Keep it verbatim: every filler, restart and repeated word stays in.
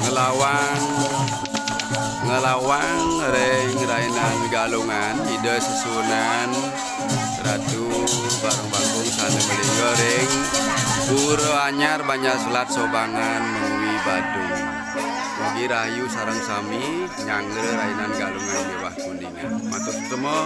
Ngelawang, ngelawang ring rainan Galungan, Ida Sesuunan, Ratu bareng Bangkung sané malingga ring Pura Anyar Banjar Selat Sobangan Mengwi Badung. Mugi rahayu sareng sami nyanggra rainan Galungan miwah Kuningan. Matur suksma.